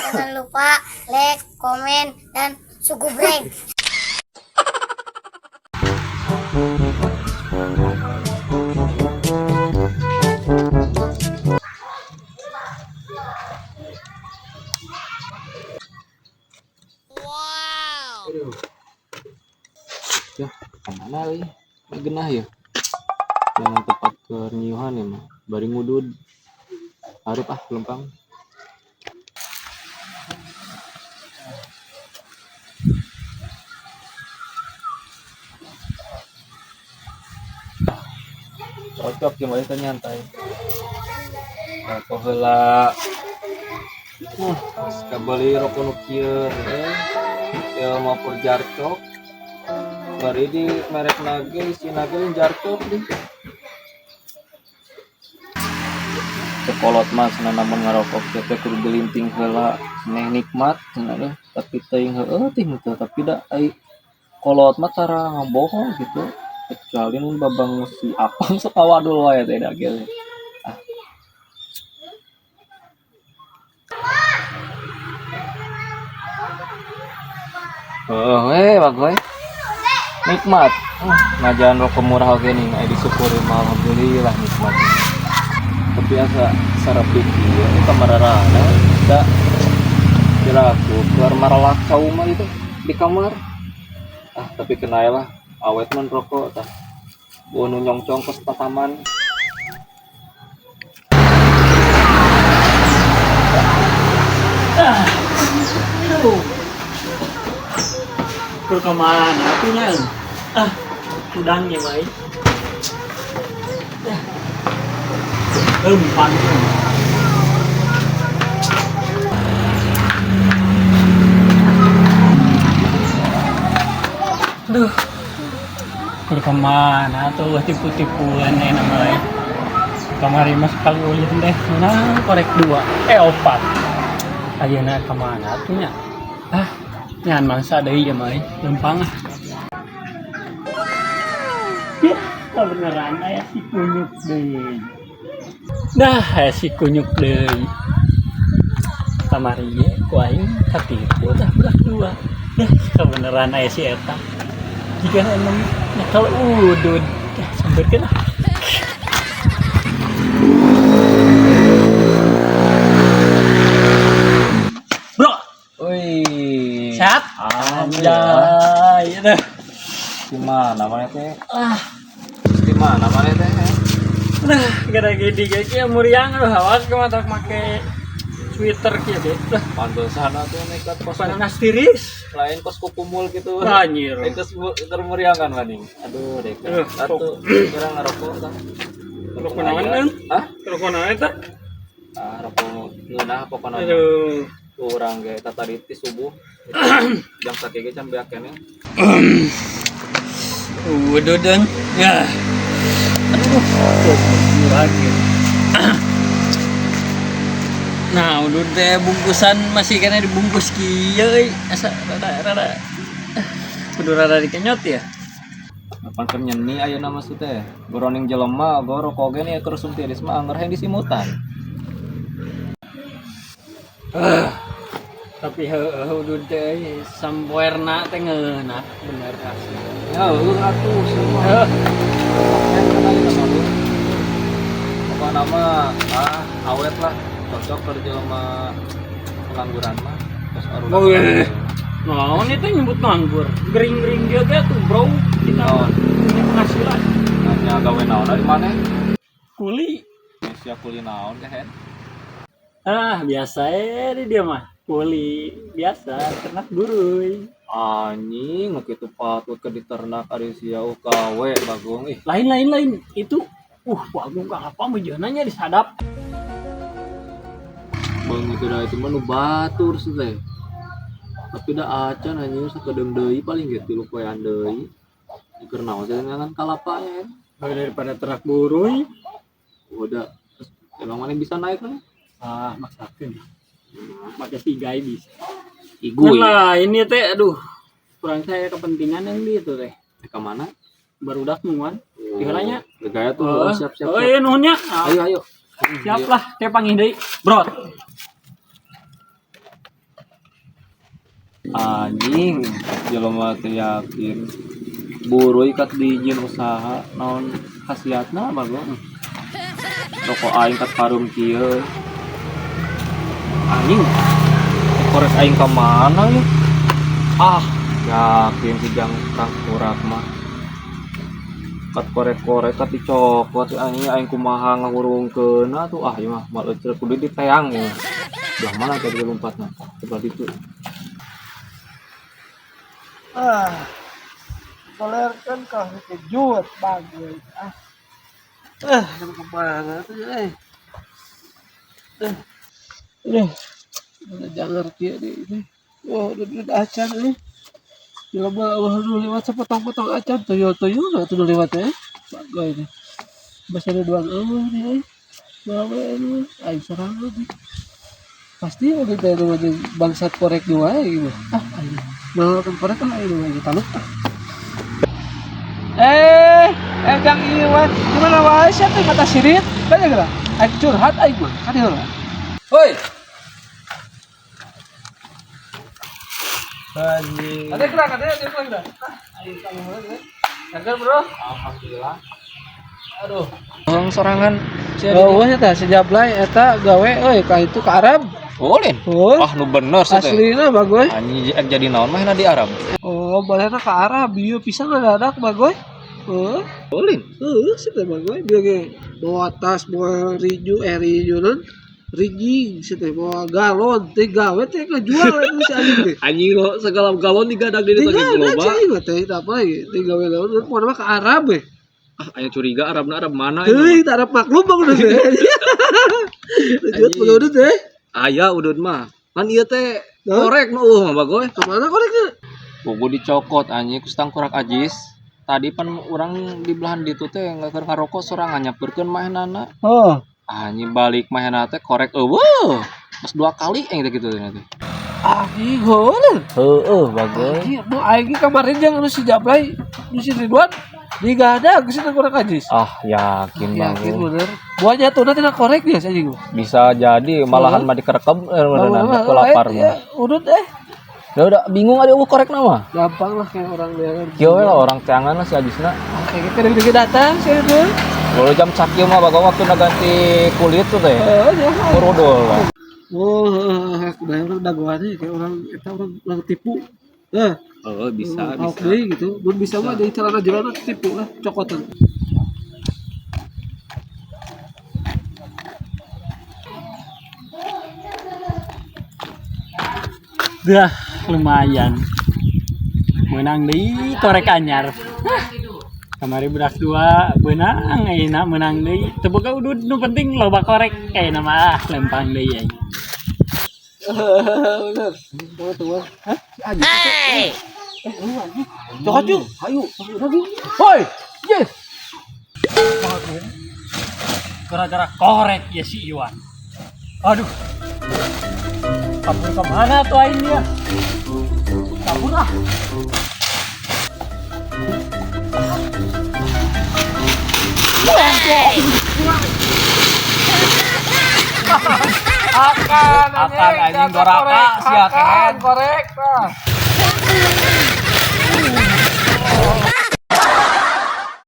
Jangan lupa like, komen, dan sugubreng. Aduh. Ya, kemana euy? Genah ya. Jangan tempat keur nyiuhan ya mah. Bari ngudud. Hareup ah lempang. Cocok jeung wae teh nyantai. Rokok heula. Kabeli rokok nu kieu eh. Ya mapur jarcok. Bari di merek nage isina ge jarcok deh. Sekolot mah cenah namun ngarokok teh teh kudu dilinting heula neh nikmat cenah deh, tapi teuing heueuh teh henteu, tapi da ai kolot mah tara ngabohong gitu, kecuali mun babang si Apang sok kawadul wae teh da ge. Ah. Heueuh we bagoy. Nikmat. Ngajaran rokok murah oge nih, aya disyukuri mah alhamdulillah nikmat. Tapi asa sarap kieu kamararana da kira aku keluar maralak cau mah itu di kamar. Ah, tapi kena lah awet man rokok tah. Nu nyongcong kos tataman. Aduh. Keur kemana tuh nya? Ah, udangnya baik. Lempang. Aduh. Keur kemana tuh tipu-tipuan ya namanya. Kamari mah sekali ulin deh, menang korek dua, opat. Ayeuna kemana tuh nya? Ah, nyan mangsa deui ya mah, lempang ah. Ya, beneran aya si kunyuk deui. Nah, aya si kunyuk deui. Kamari ge ku aing katipu tah budak dua. Dah, kebeneran aya si eta. Jika emang nyekel udud, dah sampeurkeun ah. Bro, Wih. sehat? Alhamdulillah. Anjay, itu. Di mana mana teh? Ah, Di mana mana teh? nah, gara gini ge muriang aduh awas ke mata make sweater kieu deh. Lah, Pantesan atuh nekat kos panas tiris. lain kos kukumul gitu. Anjir. Lain kos keur muriangan maning. Aduh, dek. Aduh, Atuh kira ngarokok tah. Rokok naon eung? Hah? Rokok naon eta? Ah, rokok ngeunah pokona. Aduh. Urang ge tadi ti subuh. Jam sakieu ge can beak keneh. Waduh dan ya. Aduh, lagi. Nah, udah teh bungkusan masih kena dibungkus kieu euy. Asa rada rada kudu rada dikenyot ya. Kapan keur nyeni ayeuna mah teh. Goroning jelema, go rokok ge nih keur usum tiris mah angger hayang disimutan. Tapi heueuh udah teh sampoerna teh ngeunah bener asli. Ya heueuh atuh semua. Heuh. Pokokna mah ah awet lah, cocok keur jelema pengangguran mah. Terus arulah. Oh, iya. Naon itu nyebut nganggur. Gering-gering dia teh tuh, bro. Kita Naon? punya penghasilan. Nanya gawe naon dari mana? Kuli. Sia kuli naon teh hen? Ah, biasa di dia mah. Kuli biasa ternak buruy. Anjing, nu kitu patut ke diternak ari sia UKW bagong ih. Lain lain lain itu bagus apa mejananya disadap. Beungeut da itu mah nu batur sih teh. Tapi da acan anjing sakedeung deui paling ge 3 poean deui. Keur naon teh ngan kalapa ya. Daripada ternak buruy. Udah terus emang mana bisa naik kan? Ah, maksakeun. Pakai sigai bisa. Iguy. Nah, ini teh aduh kurang saya kepentingan yang di itu teh. Ke mana? Barudak nungguan. Diheulanya. Gaya tuh, Oh, siap siap. Oh, Siap. iya nuhunnya. Ah, Ayo ayo. siap lah, teh panggih deui. Bro. Anjing, jelema teh yakin. Buruy kat dijieun usaha naon khasiatna bago. Rokok aing kat harum kieu. Anjing. Korek aing ka mana ya? Ah, yakin si jang tangkurak mah. Kat korek-korek kat dicokot anjing aing kumaha ngahurungkeun atuh ah ieu mah mal euceut kudu diteang ieu mah. Belah mana tadi lompatna? Sebelah ditu. Ah, solerkeun ka kejut bagus. Ah. Eh, kemana tuh eh? Eh. Aduh, udah jangan kieu deui ini. Wah, udah acan euy. Jelema eueuh nu liwat sapotong-potong acan tuyul-tuyul atuh nu liwat teh. Bagoy teh. Masih ada dua eueuh nih euy. Bawe eueuh, aing sorangan nih. Pasti udah teh nu jeung bangsat korek dua gitu. Ah, aing. Malah korek lah aing mah taluk ah. Eh, Jang Iwan, gimana wae sia teh kata sirit? Banyak geura. Aing curhat aing mah, kan heula. Hoi. Anjing. Ada gerak, ada gerak. Ah, aing kamu heula. Jaga, Bro. Alhamdulillah. Aduh. Orang sorangan. Oh, wah eta si Jablay eta gawe euy ka itu ka Arab. Ulin. Oh, Ah, nu bener sih teh. aslina bagoy. Anjing jadi naon mah di Arab. Oh, balena ka Arab ieu pisan ngadadak bagoy. Heeh. Ulin. Heeh, sih teh bagoy bieu ge bawa tas, bawa riju, riju naon? Rijing sih teh bawa galon teh gawe teh ngajual eta si anjing teh. Anjing lo segala galon digadag di ditu Tiga loba. si anjing mah teh apa lagi teh gawe naon pokona mah ka Arab we. Ah, aya curiga Arabna Arab mana Heuy, teh Arab maklum bang udah teh. Lanjut udut teh. Aya udud mah. Kan ieu teh Hah? korek nu eueuh mah bagoy. Kemana koreknya? Bogo dicokot anjing ku tangkurak ajis. Tadi pan urang di belahan ditu teh keur ngarokok sorangan nyamperkeun maenana. Oh. Anjing balik maenana teh korek eueuh. Pas dua kali aing teh kitu teh. Anjing heuleun. Heeh, bagoy. Anjir, nu aing ge kemarin jeung anu si Jablay, nu si Ridwan digadag si tangkurak ajis. Ah, yakin Yakin bagoy. bener. Buahnya tuh tina korek dia anjing. Bisa jadi malahan mah dikerekam beneran ku lapar Ya, mah. udut eh. Ya udah bingung ada eueuh korek mah. Gampang lah kayak orang daerah. Kieu we lah orang teangan lah si Ajisna. Ah, kayak gitu gede datang sih itu. Lalu jam sakieu mah bagoy waktu ganti kulit tuh teh. Heeh, ya. Kurudul lah. Oh, heeh, udah orang dagoannya kayak orang eta orang tipu. Eh, Oh, bisa, bisa. Deui gitu. Mun bisa mah jadi celana jelana tipu lah, cokotan. Dah, lumayan. Menang deui korek anyar. Hah. Kamari beras dua beunang ayeuna menang deui. Teu boga udud nu penting loba korek ayeuna mah lempang deui aing. Bener. Tuh tuh. Hah? Si Ajis. Hey. Cokot yuk. Ayo. Hoi, yes. Gara-gara korek ya si Iwan. Aduh. Kabur kemana tuh aing dia? Kabur ah. Akan Akan, anjing, doraka, sia, Akan korek. Tah.